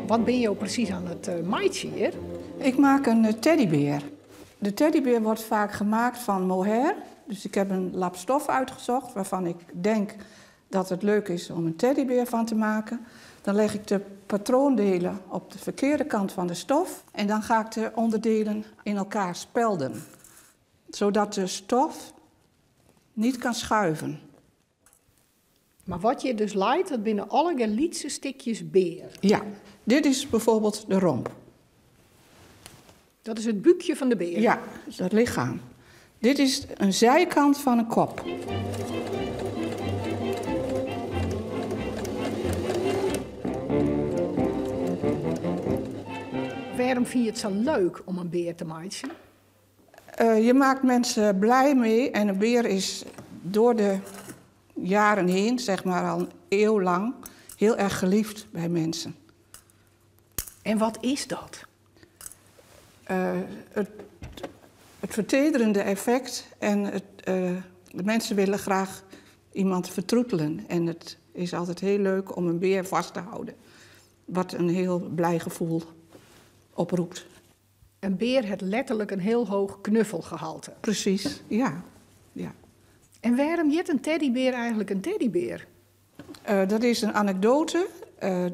Wat binne jo presys oan it eh, meitsjen hjir? Ik maak een eh, teddybeer. De teddybeer wordt vaak gemaakt van mohair. Dus ik heb een lap stof uitgezocht waarvan ik denk dat het leuk is om een teddybeer van te maken. Dan leg ik de patroondelen op de verkeerde kant van de stof en dan ga ik de onderdelen in elkaar spelden. Zodat de stof niet kan schuiven. Mar wat hjir dus leit, dat binne allegear lytse stikjes bear. Ja, dit is bijvoorbeeld de romp. Dat is it búkje fan de bear? Ja, dat lichem. Dit is een zijkant van een kop. Wêrom fine je it sa leuk om in bear te meitsjen? Je maakt mensen blij mee en een beer is door de jaren heen, zeg maar al een eeuw lang, heel erg geliefd bij mensen. En wat is dat? Het vertederende effect en de mensen willen graag iemand vertroetelen. En het is altijd heel leuk om een beer vast te houden, wat een heel blij gevoel oproept. In bear hat letterlik in hiel heech knuffelgehalte. Precies, ja. En wêrom hjit in teddybear eigentlik in teddybear? Dat is een anekdote.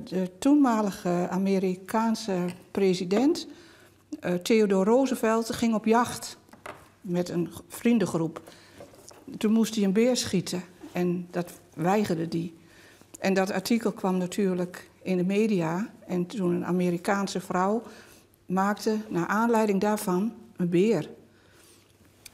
De toenmalige Amerikaanse president Theodore Roosevelt ging op jacht met een vriendengroep. Toen moest hij een beer schieten en dat weigerde hij. En dat artikel kwam natuurlijk in de media. En toen een Amerikaanse vrouw maakte naar aanleiding daarvan een beer.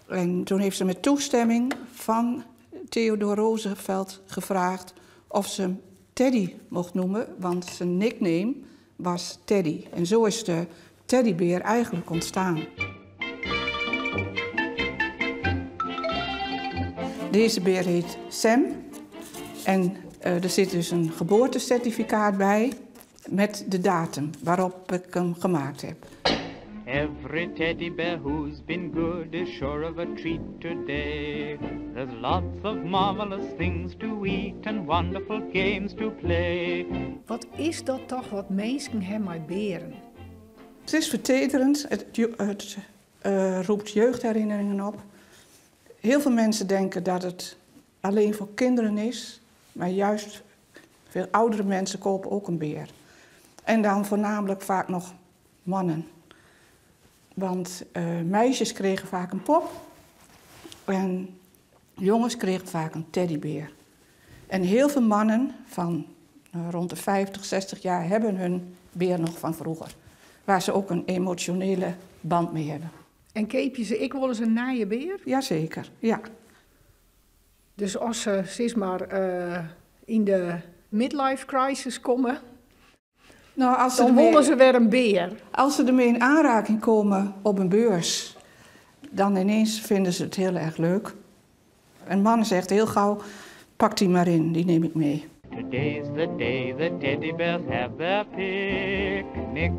En toen heeft ze met toestemming van Theodore Roosevelt gevraagd of ze hem Teddy mocht noemen, want zijn nickname was Teddy. En zo is de teddybeer eigenlijk ontstaan. Deze beer heet Sam en er zit dus een geboortecertificaat bij met de datum waarop ik hem gemaakt heb. Every teddy bear who's been good is sure of a treat today. There's lots of marvelous things to eat and wonderful games to play. Wat is dat toch wat minsken ha mei bearen? Het is vertederend, het roept jeugdherinneringen op. Heel veel mensen denken dat het alleen voor kinderen is, maar juist veel oudere mensen kopen ook een beer. En dan voornamelijk vaak nog mannen. Want meisjes kregen vaak een pop en jongens kregen vaak een teddybeer. En heel veel mannen van rond de 50, 60 jaar hebben hun beer nog van vroeger. Waar ze ook een emotionele band mee hebben. En keapje se ek wolris in nije bear? Jazeker, ja. Dus as se sis mar yn de midlife crisis komme, Nou, als ze dan ermee wolle se wer in bear. Als ze ermee in aanraking komen op een beurs, dan ineens vinden ze het heel erg leuk. Een man zegt heel gauw, pak die maar in, die neem ik mee. Today's the day the teddy bears have their picnic.